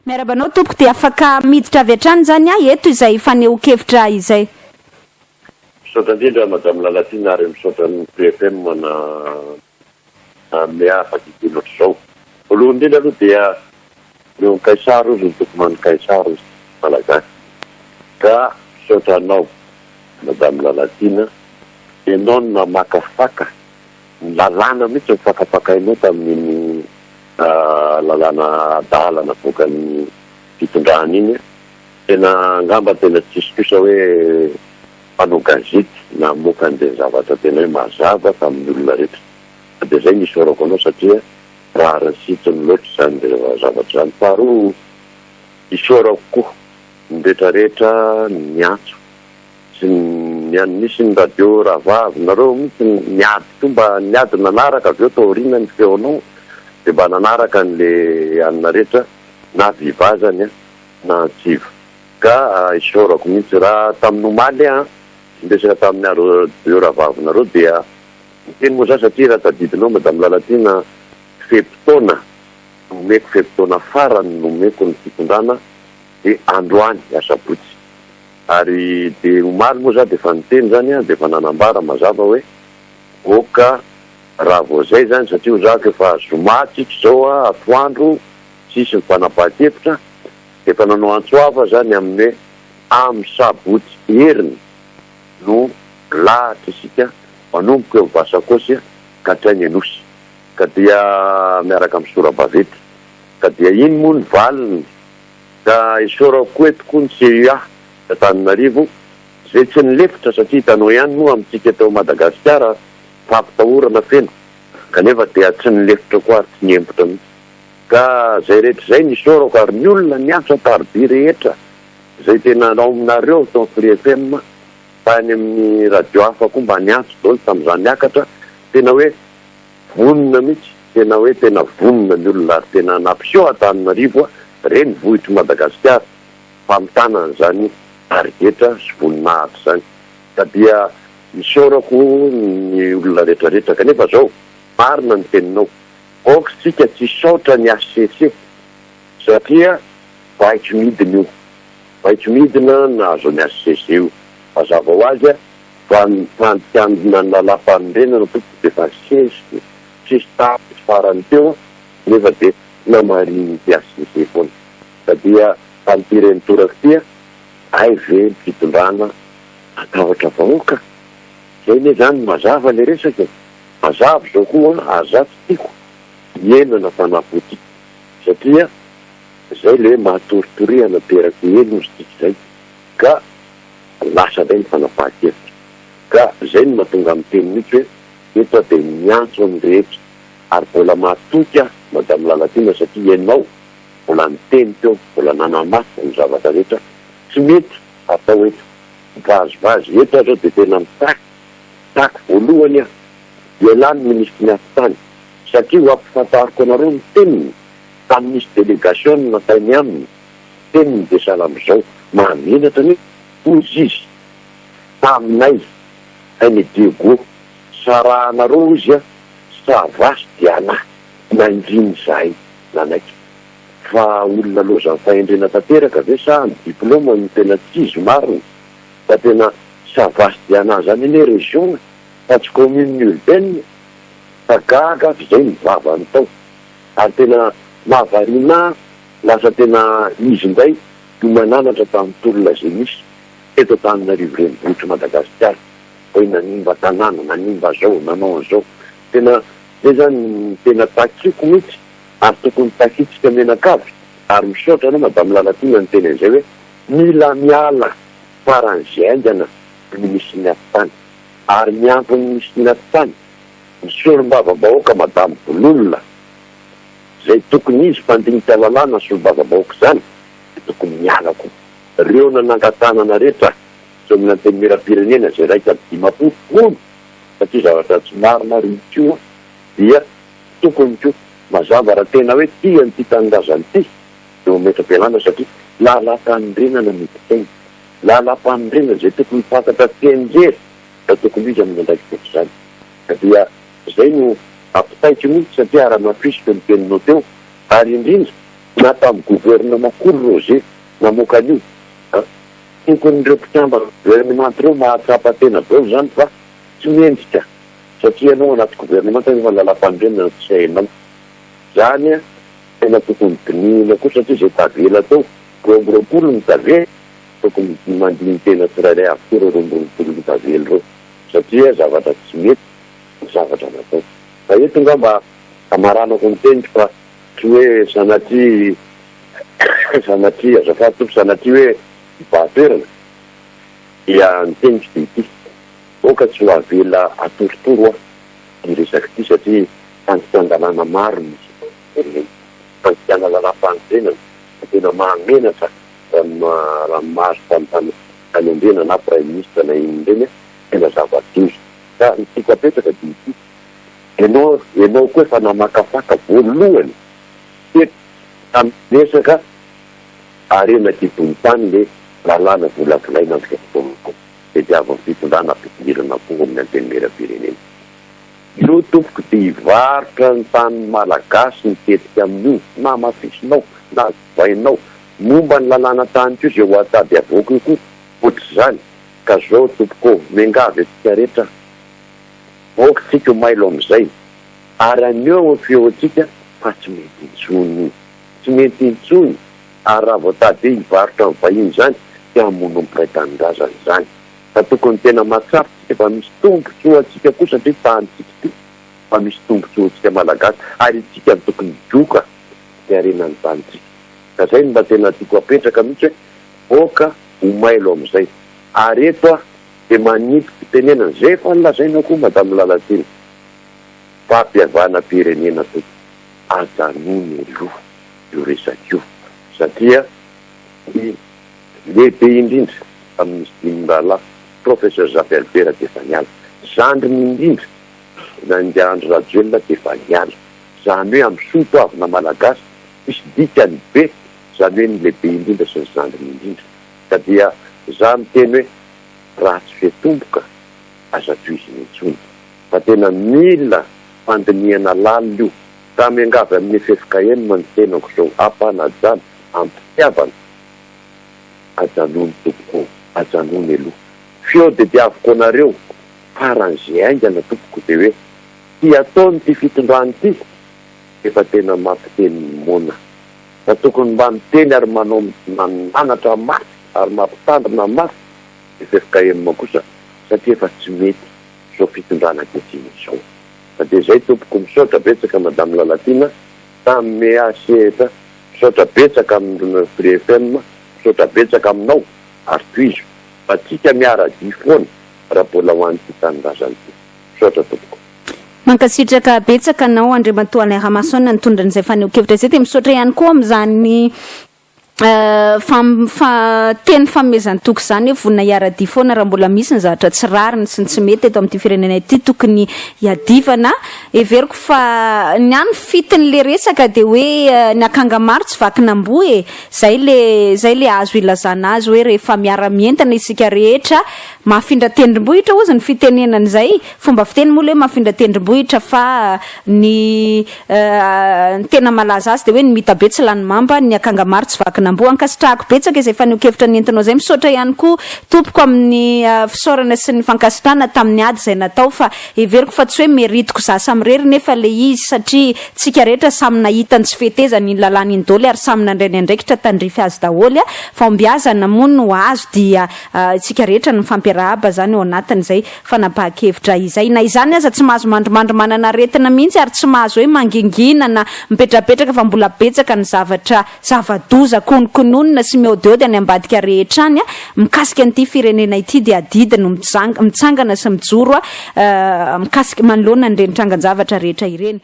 Miarahaba anao tompoko, dia afaka miditra avy hatrany izany eto izay fanehoan-kevitra izay. Misaotra indrindra Madame Lalatiana ary misaotra ny PFM na nanome ahy fakikiana ohatr'izao. Voalohany indrindra aloha dia omeo an'i Kaisara ozy ny tokony ho an'i Kaisara ozy Malagasy. Ka misaotra anao Madame Lalatiana, ianao no namakafaka ny lalàna mihitsy no fakafakainao tamin'iny lalàna adala navoakan'ny fitondrana iny. Tena angamba tena tsisy kosa hoe mpanao gazety namoaka an'ireny zavatra tena hoe mazava tamin'ny olona rehetra. Fa dia izay no isaorako anao satria rariny sy hitsiny loatra izany zavatra izany. Faharoa isaorako koa ny rehetra rehetra niantso sy ny an'ny nisy ny radio rahavavy nareo mihitsy niady koa mba niady nanaraka avy eo taoriana ny feonao dia mba nanaraka an'le anona rehetra na viva azany an. na antsiva. Ka isaorako mihitsy. Raha tamin'ny omaly aho niresaka tamin'ny radio rahavavinareo dia niteny moa za satria raha tadidinao Madame Lalatiana fe-potoana nomeko fe-potoana farany nomeko ny fitondrana dia androany asabotsy. Ary dia omaly moa za dia efa niteny zany dia efa nanambara mazava hoe ok raha vao zay zany satria ho zako efa zoma tsika izao atoandro Tsisy ny fanapahan-kevitra, efa nanao antso avo aza ny amin'ny hoe amin'ny sabotsy heriny no lahatra isika manomboka eo Basakosy ka hatrany Anosy ka dia miaraka amin'ny sora-baventy ka dia iny moa ny valiny ka isaorako koa eto koa ny CUA Antananarivo izay tsy nilefitra satria hitanao ihany moa amintsika eto Madagasikara fampitahorana feno kanefa dia tsy nilefitra koa ary tsy niembotra mihitsy. Ka zay rehetra izay ny isaorako ary ny olona niantso an-tariby rehetra izay tena ao aminareo tao Free FM fa any amin'ny radio hafa koa mba niantso daholo tamin'izaho niakatra tena hoe vonona mihitsy tena hoe tena vonona ny olona ary tena nampiseho Antananarivo renivohitr'i Madagasikara fa mitana an'izany tarigetra sy voninahitra izany ka dia isaorako ny olona rehetra rehetra kanefa zao marina ny teninao Aoka isika tsy hisaotra ny HCC satria baiko midina io. Baiko midina nahazo ny HCC io. Mazava ho azy fa ny fandikandina ny lalàmpanorenana tompoko dia efa sesika tsisy tapitra farany teo nefa dia namarinin'ity HCC foana. Ka dia tamin'ity reny toraka ity hay ve ny fitondrana matahotra vahoaka? Zay anie zany mazava le resaka e! Mazava izao koa an, ary za tsy tiako hiainana fanahy politika satria zay le hoe mahatoritorihana teraka eny ozy tsika zay ka lasa ndray ny fanapahan-kevitra ka zay no mahatonga miteny mihitsy hoe eto aho dia miantso ny rehetra ary mbola matoky aho Madame Lalatiana satria ianao mbola niteny teo mbola nanamafy ny zavatra rehetra tsy mety atao eto mivazivazy eto aho zao dia tena mitaky Taky voalohany aho, ialahy ny minisitry ny atitany, satria ho ampifantariko anareo ny teniny, tamin'ny nisy delegation natainy aminy, teniny dia sahala amin'izao, mahamenatra anie, hoy izy taminay any Diego, sarahanareo hozy a, Sava sy Diana, nangina izahay nanaiky. Fa olona lozan'ny fahendrena tanteraka ve sa ny diploma no tena tsy izy marina? Fa tena Sava sy Diana zany anie région e, fa tsy commune urbaine e! Fa gaga aho f'izay ny vavany tao. Ary tena mahavariana ahy lasa tena izy indray no mananatra tamin'ny tolona izay nisy teto Antananarivo renivohitr'i Madagasikara hoe nanimba tanàna, nanimba zao, nanao an'izao. Tena zay zany no tena takiako mihitsy ary tokony takintsika mianakavy ary misaotra anao Madame Lalatiana niteny an'izay hoe Mila miala faran'izay haingana ny minisitry ny atitany ary miantso ny minisitry ny atitany ny solombavambahoaka madame Vololona izay tokony izy mpandinika lalàna solombavambahoaka izany dia tokony miala koa reo nanangatanana rehetra teo amin'ny antenimierampirenena izay 51 hono satria zavatra tsy marina ary io koa dia tokony koa mazava raha tena hoe tia an'ity tanindrazana ity eo ametra-pialana satria lalam-panorenana no dikainy. Lalam-panorenana izay tokony fantatra tsianjery fa tokony iza no miandraikitra ohatr'izany. Ka dia izay no ampitaiko mihitsy satria ara-mafisiko ny teninao teo ary indrindra Na tamin'ny gouvernement Kolo Roger namoaka an'io a! Tokony ireo mpikambana gouvernement ireo mahatsapa tena daholo izany fa tsy mendrika satria ianao anaty gouvernement nefa lalam-panorenana tsy hainao. Izany a tena tokony dinihina koa satria izay tavela teo, 22 no tavela, tokony mandini-tena tsirairay avokoa ireo 22 tavela ireo satria zavatra tsy mety ny zavatra natao. Fa eto ngamba hamaranako ny teniko fa tsy hoe sanatria sanatria azafady tompo sanatria hoe hibahan-toerana dia ny teniko dia ity, aoka tsy ho avela atorotoro aho ity resaka ity satria fandikan-dalàna maro no misy eto amin'ny firenena, fandikana lalàm-panorenana fa tena mahamenatra raha ny raha ny mahazo fanendrena na praiminisitra na inona ireny tena zava-doza. Ka ny tiako apetraka dia ity, ianao ianao koa efa namakafaka voalohany teto tamin'ny resaka harena an-kibon'ny tany le lalàna volavolaina amin'izao fotoana izao, tediavin'ny fitondrana hampidirana am-ponja amin'ny antenimierampirenena. Io tompoko dia hivarotra ny tany malagasy ny tetika amin'io, na hamafisinao na ovainao. Momba ny lalàna tany koa izay ho atady avoaka io koa ohatr'izany. Ka zao tompoko ô, miangavy antsika rehetra aho, aoka tsika ho mailo amin'izay, ary haneho ny feontsika fa tsy mety intsony io. Tsy mety intsony, ary raha vao tady hoe hivarotra amin'ny vahiny izany, dia hamono ny mpiray tanindrazana izany. Ka tokony tena mahatsapa tsika fa misy tombotsoa antsika koa satria tanintsika ity, fa misy tombotsoa antsika Malagasy, ary itsika no tokony higoka ny harenan'ny tanintsika. Ka zay no mba tena tiako apetraka mihitsy hoe aoka ho mailo amin'izay. Ary eto aho dia manipy fitenenana izay efa nolazaina koa Madame Lalatiana, fampihavanam-pirenena tompoko, ajanony aloha io resaka io satria ny lehibe indrindra tamin'izy dimy mirahalahy, Professeur Zafy Albert dia efa niala, zandriny indrindra na ingahy Andry Rajoelina dia efa niala, izany hoe amin'ny soa toavina malagasy tsisy dikany be izany hoe ny lehibe indrindra sy ny zandriny indrindra. Ka dia za miteny hoe raha tsy fiatomboka aza tohizina intsony fa tena mila fandinihana lalina io ka miangavy amin'ny ffkm ny tenako zao ampanajana ampitiavana ajanony tompoko ô ajanony aloha feo de diaviko anareo faran'izay haingana tompoko de hoe ty ataon'ity fitondrana ity efa tena mampiteny ny moana Fa tokony mba miteny ary manao mananatra mafy ary mampitandrina mafy ny ffkm kosa satria efa tsy mety izao fitondrana ankehitriny izao. Fa dia izay tompoko misaotra betsaka Madame Lalatiana tamin'ny ahy sehatra misaotra betsaka amin'ny Free FM misaotra betsaka aminao ary tohizo fa tsika miara-dia foana raha mbola ho an'ity tanindrazana ity. Misaotra tompoko. Mankasitraka betsaka anao Andriamatoa Alain Ramason nitondra an'izay fanehoan-kevitra izay dia misaotra ihany koa amin'izany fam fa teny fanomezan-toky izany hoe vonona hiara-dia foana raha mbola misy ny zavatra tsy rariny sy ny tsy mety eto amin'ity firenena ity tokony hiadivana. Heveriko fa ny ahy ny fitin'le resaka dia hoe ny akanga maro tsy vakin'amboa e! Zay le zay le azo ilazana azy hoe rehefa miara-mientana isika rehetra Mahafindra tendrombohitra hozy ny fitenenana izay, fomba fiteny moa ilay hoe mahafindra tendrombohitra fa ny ny tena malaza azy dia hoe ny mita be tsy lany mamba, ny akanga maro tsy vakin'amboa. Ankasitrahako betsaka izay fanehoan-kevitra nentinao izay. Misaotra ihany koa tompoko amin'ny fisaorana sy ny fankasitrahana tamin'ny ady izay natao fa heveriko fa tsy hoe meritiko za samirery nefa ilay izy satria tsika rehetra samy nahita ny tsy fetezany iny lalàna iny daholo ary samy nandray ny andraikitra tandrify azy daholo. Fahombiazana moa no azo dia Isika rehetra no mifampiarahaba izany ao anatin'izay fanapahan-kevitra izay. Na izany aza tsy mahazo mandrimandry manana aretina mihitsy ary tsy mahazo hoe mangingina na mipetrapetraka fa mbola betsaka ny zavatra zava-doza kononkononina sy mihaodihaody any ambadika rehetra any mikasika an'ity firenena ity dia adidy no mitsangana sy mijoro mikasika manoloana an'ireny trangan-javatra rehetra ireny.